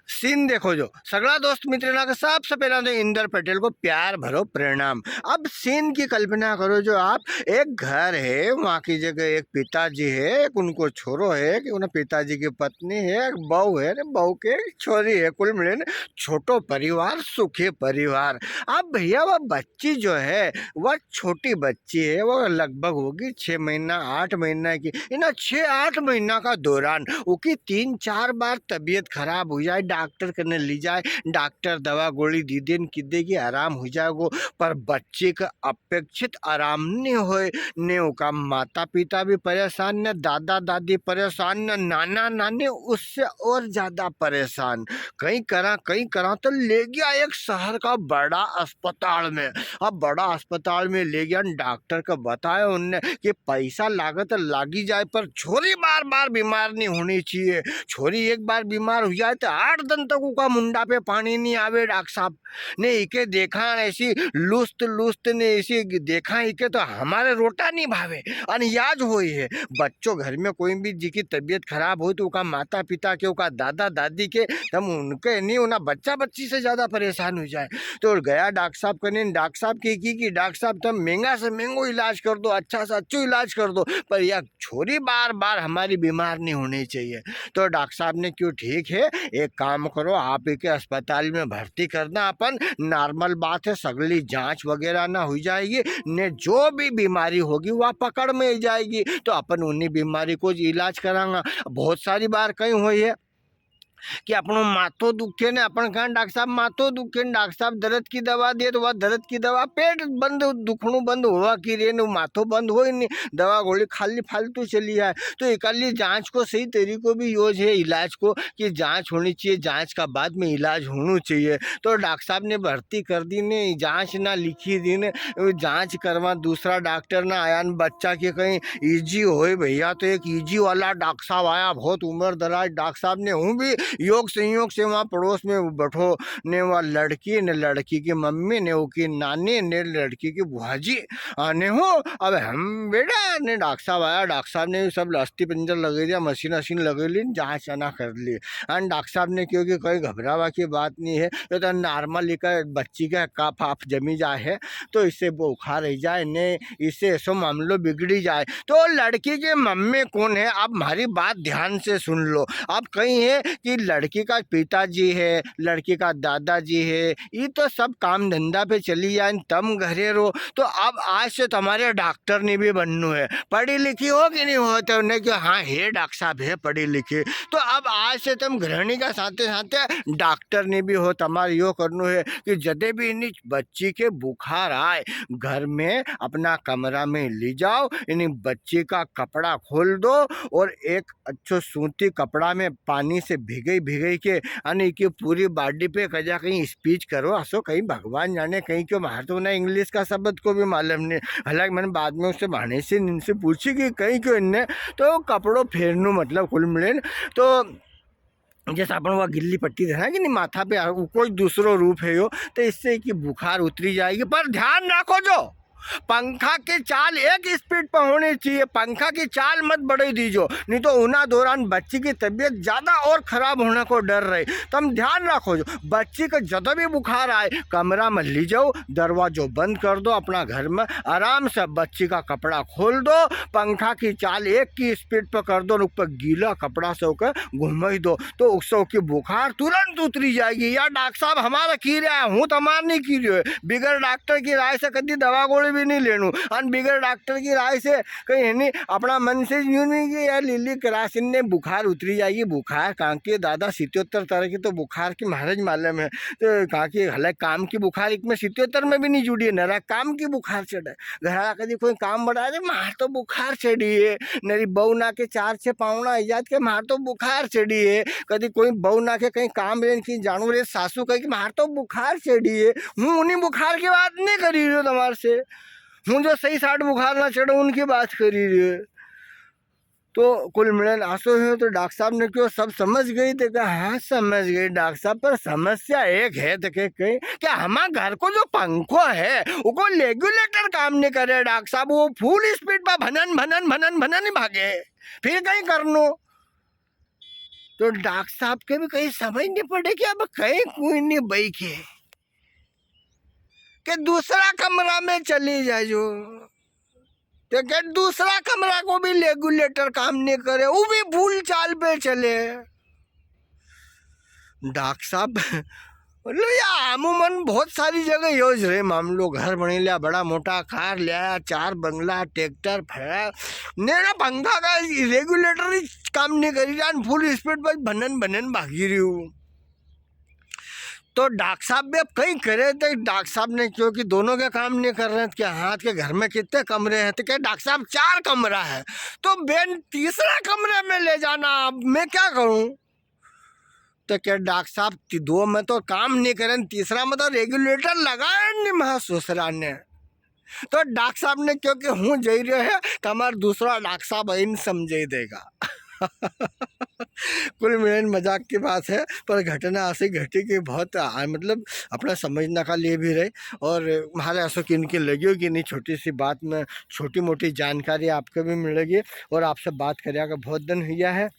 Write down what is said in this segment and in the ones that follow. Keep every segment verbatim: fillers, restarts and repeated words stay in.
Scene देखो जो, सगला दोस्त मित्र ना के सबसे पहला तो इंदर पटेल को प्यार भरो प्रणाम। अब सीन की कल्पना करो जो आप, एक घर है, वहाँ की जगह एक पिताजी है, एक उनको छोरो है, कि उन्हें पिताजी की पत्नी है, एक बहू है, ने बहू के एक छोरी है, कुल मिले ने छोटो परिवार, सुखी परिवार। अब भैया वो बच्ची जो है, वह छोटी बच्ची है, वो लगभग होगी छः महीना, आठ महीना की। इन्हें छः आठ महीना का दौरान उकी तीन चार बार तबीयत खराब हो जाए, डॉक्टर कने ली जाए, डॉक्टर दवा गोली दी देन, की देगी आराम हो जाएगो, पर बच्ची का अपेक्षित आराम नहीं होए। ने उका माता पिता भी परेशान, ने दादा दादी परेशान, ने नाना नानी उससे और ज्यादा परेशान। कई करा, कई करा तो ले गया एक शहर का बड़ा अस्पताल में। अब बड़ा अस्पताल में ले गया, डॉक्टर को बताया उनने कि पैसा लागत लागी जाए, पर छोरी बार बार बीमार नहीं होनी चाहिए। छोरी एक बार बीमार हो जाए तो आठ दिन तक उका मुंडा पे पानी नहीं आवे, डॉक्टर साहब। ने इके देखा ऐसी लुस्त लुस्त ने ऐसी देखा, इके तो हमारे रोटा नहीं भावे। अन याज होई है, बच्चों घर में कोई भी जी की तबीयत खराब हो तो उका माता पिता के, उका दादा दादी के, तम उनके नहीं, उना बच्चा बच्ची से ज्यादा परेशान हो जाए। तो गया डॉक्टर साहब कने, डॉक्टर साहब की, की, की डॉक्टर साहब, तम महंगा से महंगो इलाज कर दो, अच्छा से अच्छो इलाज कर दो, पर या छोरी बार बार हमारी बीमार नहीं होनी चाहिए। तो डॉक्टर साहब ने क्यो, ठीक है, एक काम करो, आप इके अस्पताल में भर्ती करना, अपन नॉर्मल बात है, सगली जांच वगैरह ना हुई जाएगी, ने जो भी बीमारी होगी वह पकड़ में ही जाएगी, तो अपन उन्हीं बीमारी को इलाज करांगा। बहुत सारी बार कई हुई है कि अपनो माथो दुखे ने अपन कहा, डॉक्टर साहब माथो दुखे ने, डॉक्टर साहब दर्द की दवा दे, तो वह दर्द की दवा, पेट बंद, दुखणो बंद हुआ की रे ने, माथो बंद हो ही नहीं, दवा गोली खाली फालतू चली आए। तो इकल्ली जांच को सही तरीको भी योज है इलाज को, कि जांच होनी चाहिए, जांच का बाद में इलाज होनो चाहिए। तो डॉक्टर साहब ने भर्ती कर दी ने, जांच ना लिखी दी ने, जांच करवा दूसरा डॉक्टर ना आया ने, बच्चा के कई ईजी होए भैया, तो एक ईजी वाला डॉक्टर साहब आया, बहुत उम्र दराज डॉक्टर साहब ने। हूँ भी योग संयोग से वहाँ पड़ोस में बैठो ने, वह लड़की ने, लड़की की मम्मी ने, उकी नानी ने, लड़की की बुआ जी आने हो। अब हम बेटा ने डॉक्टर साहब आया, डॉक्टर साहब ने सब अस्थि पंजर लगे दिया, मशीन अशीन लगे ली, जांच आना कर ली। अन डॉक्टर साहब ने क्यो कि कोई घबरावा की बात नहीं है, ये तो नॉर्मल इका बच्ची का कफ अफ जमी जाए है, तो इससे बुखार रह जाए ने, इससे ऐसो मामलो बिगड़ी जाए। तो लड़की के मम्मी कौन है, आप हमारी बात ध्यान से सुन लो। आप कई है कि लड़की का पिताजी है, लड़की का दादाजी है, ये तो सब काम धंधा पे चली जाए, तम घरे रो। तो अब आज से तुम्हारे डॉक्टर नहीं भी बननो है, पढ़ी लिखी हो कि नहीं हो, तो उन्हें क्यो, हाँ है डॉक्टर साहब, है पढ़ी लिखी। तो अब आज से तुम गृहिणी का साथे साथे डॉक्टर नहीं भी हो। तुम्हारे यो करनो है कि जदे भी इन्हीं बच्ची के बुखार आए, घर में अपना कमरा में ले जाओ, इन्हीं बच्ची का कपड़ा खोल दो और एक अच्छो सूती कपड़ा में पानी से भिगई भिगई के अने इकी पूरी बॉडी पे कजा कहीं स्पीच करो, असो कहीं भगवान जाने कहीं क्यों। म्हारे तो ना इंग्लिश का शब्द को भी मालूम नहीं। हालांकि मैंने बाद में उससे भाणे से इनसे पूछी कि कहीं क्यों इनने, तो कपड़ो फेरनू मतलब कुल मिले न, तो जैसे अपन वो गिल्ली पट्टी धरा कि नहीं माथा पे, आ, वो कोई दूसरो रूप है यो, तो इससे कि बुखार उतरी जाएगी। पर ध्यान रखो जो पंखा की चाल एक स्पीड पर होनी चाहिए, पंखा की चाल मत बढ़ाई दीजो, नहीं तो उना दौरान बच्ची की तबीयत ज्यादा और खराब होने को डर रहे। तम ध्यान रखो जो बच्ची को जदो भी बुखार आए, कमरा में ली जाओ, दरवाजो बंद कर दो, अपना घर में आराम से बच्ची का कपड़ा खोल दो, पंखा की चाल एक की स्पीड पर कर दो, और ऊपर गीला कपड़ा से ओके घुमाई दो, तो उससे ओकी बुखार तुरंत उतरी जाएगी। या डॉक्टर साहब हमारा की रहा है, हूँ तमार नहीं की रही है। बिगर डॉक्टर की राय से कदी दवा गोली भी नहीं लेनू, अन बिगर डॉक्टर की राय से कहीं है नहीं, अपना मन से यूं नहीं कि यार लीली क्रासिन ने बुखार उतरी जाएगी। बुखार कांके दादा सित्योत्तर तरह की तो बुखार की महाराज मालूम है, तो कांके हालांकि काम की बुखार एक में सित्योत्तर में भी नहीं जुड़ी है, नरा काम की बुखार चढ़े। घरा कदी कोई काम बढ़ा दे, "म्हार तो बुखार चढ़ी है।" नरी बहू ना के चार छह पावना आई जात के, "म्हार तो बुखार चढ़ी है।" कदी कोई बहू ना के कहीं काम रेन की जानू रे, सासू कहे कि, "म्हार तो बुखार चढ़ी है।" हूँ उन्हीं बुखार की बात नहीं करी रही हूँ तुम्हारे से, हूँ जो सही साठ बुखार ना चढ़े, उनकी बात करी रही है। तो कुल मिलन आसो है, तो डॉक्टर साहब ने क्यो, "सब समझ गई?" तो कहा, "हाँ, समझ गई डॉक्टर साहब, पर समस्या एक है।" तो कहे, "कहीं?" "क्या हमारे घर को जो पंखो है, उको रेगुलेटर काम नहीं करे डॉक्टर साहब, वो फुल स्पीड पर भनन, भनन, भनन, भनन ही भागे, फिर कहीं करनो।" तो डॉक्टर साहब के भी कई समझ नी पड़े कि अब कई कोई नी बई के, के दूसरा कमरा में चली जाजो। तो के दूसरा कमरा को भी रेगुलेटर काम नी करे, वो भी फुल चाल पे चले। डॉक्टर साहब, बोलो, या अमूमन बहुत सारी जगह योज रहे मामलो, घर बने लिया, बड़ा मोटा कार लिया, चार बंगला, ट्रैक्टर, फैला, नेड़ा पंखा का रेगुलेटर ही काम नी करी जान, फुल स्पीड पर भनन भनन भागी रही हूँ। तो डॉक्टर साहब भी अब कई करे, तो डॉक्टर साहब ने क्यो कि दोनों के काम नी कर रहे हैं, कि हाथ के घर में कितने कमरे हैं, तो क्या डॉक्टर साहब, चार कमरा है, तो बेन तीसरा कमरे में ले जाना, अब मैं क्या करूं? तो क्या डॉक्टर साहब, ती-, दो में तो काम नी करे, तीसरा में तो रेगुलेटर लगाया नी म्हारा ससुरा ने। तो डॉक्टर साहब ने क्यो कि हूँ जई रह्यो है, तो हमारा दूसरा डॉक्टर साहब आइन समझाई देगा। कुल मिलाइन मजाक की बात है, पर घटना ऐसी घटी कि बहुत, आ, मतलब, अपना समझना का लिए भी रहे। और म्हारे ऐसो कि इनके लग्यो कि नी, छोटी सी बात में, छोटी मोटी जानकारी आपको भी मिलेगी। और आपसे बात करिया का बहुत दिन हुआ है।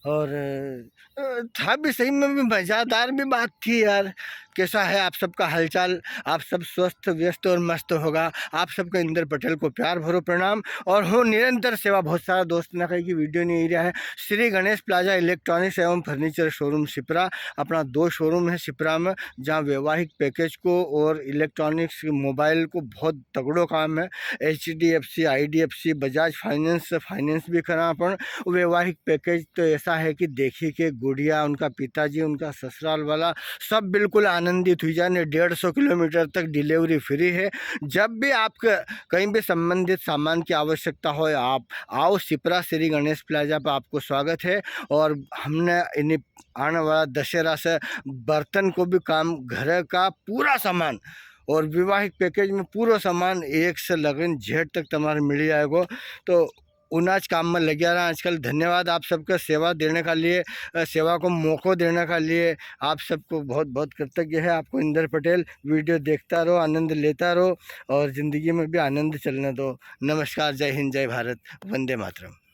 और, अ, था भी सही में भी मज़ेदार भी बात थी यार। कैसा है आप सबका हालचाल? आप सब स्वस्थ, व्यस्त और मस्त होगा। आप सबका इंदर पटेल को प्यार भरो प्रणाम। और हो निरंतर सेवा, बहुत सारा दोस्त ना कहे कि वीडियो नी आ रहा है। श्री गणेश प्लाजा इलेक्ट्रॉनिक्स एवं फर्नीचर शोरूम सिपरा, अपना दो शोरूम है सिपरा में, जहाँ वैवाहिक पैकेज को और इलेक्ट्रॉनिक्स मोबाइल को बहुत तगड़ो काम है। HDFC, IDFC, Bajaj finance, finance भी करा अपन। वैवाहिक पैकेज तो ऐसा है कि देखी के गुड़िया, उनका पिताजी, उनका ससुराल वाला सब बिल्कुल आनंदित हुई जाए। डेढ़ सौ किलोमीटर तक डिलीवरी फ्री है। जब भी आपके कहीं भी संबंधित सामान की आवश्यकता हो, आप आओ सिपरा श्री गणेश प्लाजा पर, आपको स्वागत है। और हमने इन्हीं आने वाला दशहरा से बर्तन को भी काम, घर का पूरा सामान और वैवाहिक पैकेज में पूरा सामान एक से लगन जेड तक तुम्हारे मिल जाएगो। तो उनाज काम में लग्या रहा आजकल। धन्यवाद आप सबका सेवा देने का लिए, अ, सेवा को मौको देने का लिए। आप सबको बहुत बहुत कृतज्ञ है। आपको इंदर पटेल। वीडियो देखता रहो, आनंद लेता रहो और ज़िंदगी में भी आनंद चलने दो। नमस्कार, जय हिंद, जय भारत, वंदे मातरम।